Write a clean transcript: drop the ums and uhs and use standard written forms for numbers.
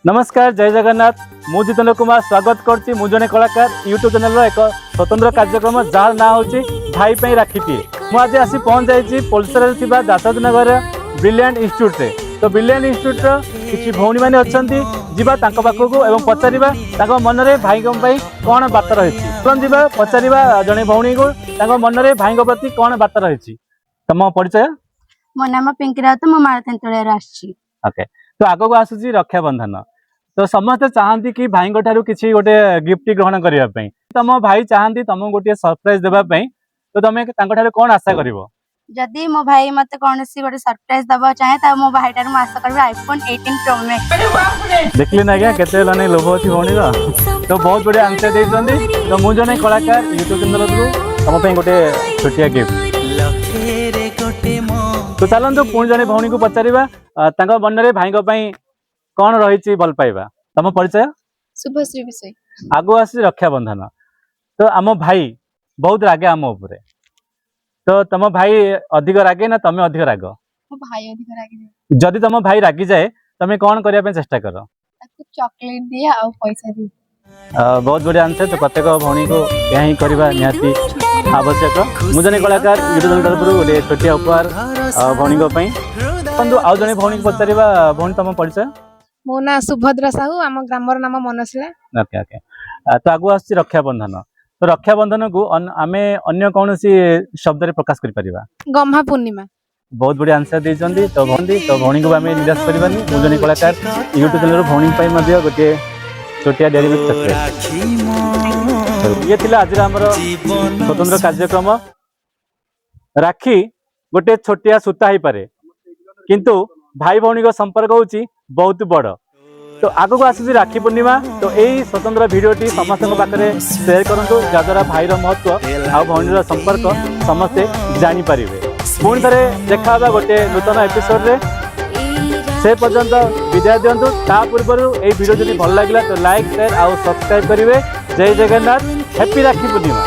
ନମସ୍କାର, ଜୟ ଜଗନ୍ନାଥ। ମୁଁ ଜିତେନ୍ଦ୍ର କୁମାର ସ୍ୱାଗତ କରୁଛି ମୁଁ ଜଣେ କଳାକାର ୟୁଟ୍ୟୁବ୍ ଚ୍ୟାନେଲର ଏକ ସ୍ୱତନ୍ତ୍ର କାର୍ଯ୍ୟକ୍ରମ, ଯାହାର ନାଁ ହେଉଛି ଭାଇ ପାଇଁ ରାକ୍ଷୀଟିଏ। ମୁଁ ଆଜି ଆସି ପହଞ୍ଚି ଯାଇଛି ପୋଲସରାରେ ଥିବା ଦାଶରଥୀ ନଗର ବ୍ରିଲିଆଣ୍ଟ ଇନଷ୍ଟିଚ୍ୟୁଟ୍ରେ। ତ ବ୍ରିଲିଆଣ୍ଟ ଇନଷ୍ଟିଚ୍ୟୁଟ୍ର କିଛି ଭଉଣୀମାନେ ଅଛନ୍ତି। ଯିବା ତାଙ୍କ ପାଖକୁ ଏବଂ ପଚାରିବା ତାଙ୍କ ମନରେ ଭାଇଙ୍କ ପାଇଁ କ'ଣ ବାର୍ତ୍ତା ରହିଛି। ଚାଲନ୍ତୁ ଯିବା, ପଚାରିବା ଜଣେ ଭଉଣୀକୁ ତାଙ୍କ ମନରେ ଭାଇଙ୍କ ପ୍ରତି କ'ଣ ବାର୍ତ୍ତା ରହିଛି। ତମ ପରିଚୟ? ମୋ ନାମ ପିଙ୍କି ରାଉତ, ମୁଁ ମାଳତେନ୍ତୁଳିଆରୁ ଆସିଛି। ଓକେ, ତ ଆଗକୁ ଆସୁଛି ରକ୍ଷାବନ୍ଧନ। ତ ସମସ୍ତେ ଚାହାନ୍ତି କି ଭାଇଙ୍କ ଠାରୁ କିଛି ଗୋଟେ ଗିଫ୍ଟ ଗ୍ରହଣ କରିବା ପାଇଁ। ତମ ଭାଇ ଚାହାନ୍ତି ତମକୁ ଗୋଟିଏ ସରପ୍ରାଇଜ ଦେବା ପାଇଁ, ତ ତମେ ତାଙ୍କ ଠାରୁ କଣ ଆଶା କରିବ? ଯଦି ମୋ ଭାଇ ମତେ କୌଣସି ଗୋଟେ ସରପ୍ରାଇଜ ଦବାକୁ ଚାହେଁ, ତ ମୋ ଭାଇ ଠାରୁ ମୁଁ ଆଶା କରିବି ଆଇଫୋନ 18 ପ୍ରୋ ମ୍ୟାକ୍ସ। ଦେଖିଲେ ନା ଆଜ୍ଞା, କେତେ ମାନେ ଲୋଭ ଅଛି ଭଉଣୀର। ତ ବହୁତ ବଢିଆ ଆନ୍ସର ଦେଇଛନ୍ତି। ତ ମୁଁ ଜଣେ କଳାକାର ୟୁଟ୍ୟୁବ ଚ୍ୟାନେଲରୁ ତମ ପାଇଁ ଗୋଟେ ଛୋଟିଆ ଗିଫ୍ଟ। ତ ଚାଲନ୍ତୁ ପୁଣି ଜଣେ ଭଉଣୀକୁ ପଚାରିବା ତାଙ୍କ ମନରେ ଭାଇଙ୍କ ପାଇଁ କଣ ରହିଛି ଭଲ ପାଇବା। ତମ ପରିଚୟ? ଶୁଭଶ୍ରୀ ବିଷୟ। ଆଗକୁ ଆସୁଛି ରକ୍ଷାବନ୍ଧନ। ତ ଆମ ଭାଇ ବହୁତ ରାଗେ ଆମ ଉପରେ। ତ ତମ ଭାଇ ଅଧିକ ରାଗେ ନା ତମେ ଅଧିକ ରାଗ? ମୋ ଭାଇ ଅଧିକ ରାଗିଯାଏ। ଯଦି ତମ ଭାଇ ରାଗିଯାଏ, ତମେ କଣ କରିବା ପାଇଁ ଚେଷ୍ଟା କର? ତାକୁ ଚକୋଲେଟ ଦିଏ ଆଉ ପଇସା ଦିଏ। ବହୁତ ବଢିଆ ଆନ୍ସର। ତ ପ୍ରତ୍ୟେକ ଭଉଣୀକୁ ଏହା ହିଁ କରିବା ନିହାତି ଆବଶ୍ୟକ। ମୁଁ ଜଣେ କଳାକାର ୟୁଟ୍ୟୁବ ଚ୍ୟାନେଲ ତରଫରୁ ଗୋଟେ ଛୋଟିଆ ଉପହାର ଭଉଣୀଙ୍କ ପାଇଁ। ବନ୍ଧୁ, ଆଉ ଜଣେ ଭଉଣୀକୁ ପଚାରିବା। ଭଉଣୀ, ତମ ପରିଚୟ? ମୋ ନାଁ ସୁଭଦ୍ରା ସାହୁ, ଆମ ଗ୍ରାମର ନାମ ମନଶିଳା। ଓକେ, ତ ଆଗକୁ ଆସୁଛି ରକ୍ଷାବନ୍ଧନ। ତ ରକ୍ଷାବନ୍ଧନକୁ ଆମେ ଅନ୍ୟ କୌଣସି ଶବ୍ଦରେ ପ୍ରକାଶ କରିପାରିବା? ଗହ୍ମା ପୂର୍ଣ୍ଣିମା। ବହୁତ ବଢିଆ ଆନ୍ସର ଦେଇଛନ୍ତି। ତ ଭଉଣୀଙ୍କୁ ବି ଆମେ ନିରାଶ କରିବାନି। ମୁଁ ଜଣେ କଳାକାର ୟୁଟ୍ୟୁବ ଚ୍ୟାନେଲରୁ ଭଉଣୀଙ୍କ ପାଇଁ ମଧ୍ୟ ଗୋଟିଏ ଛୋଟିଆ ଡେରି ମିଲ୍କ ଚକୋଲେଟ୍। ଇଏ ଥିଲା ଆଜିର ଆମର ସ୍ୱତନ୍ତ୍ର କାର୍ଯ୍ୟକ୍ରମ। ରାକ୍ଷୀ ଗୋଟେ ଛୋଟିଆ ସୂତା ହେଇପାରେ, କିନ୍ତୁ ଭାଇ ଭଉଣୀଙ୍କ ସମ୍ପର୍କ ହଉଛି ବହୁତ ବଡ। ତ ଆଗକୁ ଆସୁଛି ରାକ୍ଷୀ ପୂର୍ଣ୍ଣିମା। ତ ଏଇ ସ୍ୱତନ୍ତ୍ର ଭିଡ଼ିଓଟି ସମସ୍ତଙ୍କ ପାଖରେ ସେୟାର କରନ୍ତୁ, ଯାହାଦ୍ୱାରା ଭାଇର ମହତ୍ଵ ଆଉ ଭଉଣୀର ସମ୍ପର୍କ ସମସ୍ତେ ଜାଣିପାରିବେ। ପୁଣି ଥରେ ଦେଖା ହେବା ଗୋଟେ ନୂତନ ଏପିସୋଡରେ, ସେ ପର୍ଯ୍ୟନ୍ତ ବିଦାୟ ଦିଅନ୍ତୁ। ତା ପୂର୍ବରୁ ଏଇ ଭିଡ଼ିଓ ଯଦି ଭଲ ଲାଗିଲା, ତ ଲାଇକ୍, ସେୟାର ଆଉ ସବସ୍କ୍ରାଇବ କରିବେ। ଜୟ ଜଗନ୍ନାଥ, ହ୍ୟାପି ରାକ୍ଷୀ ପୂର୍ଣ୍ଣିମା।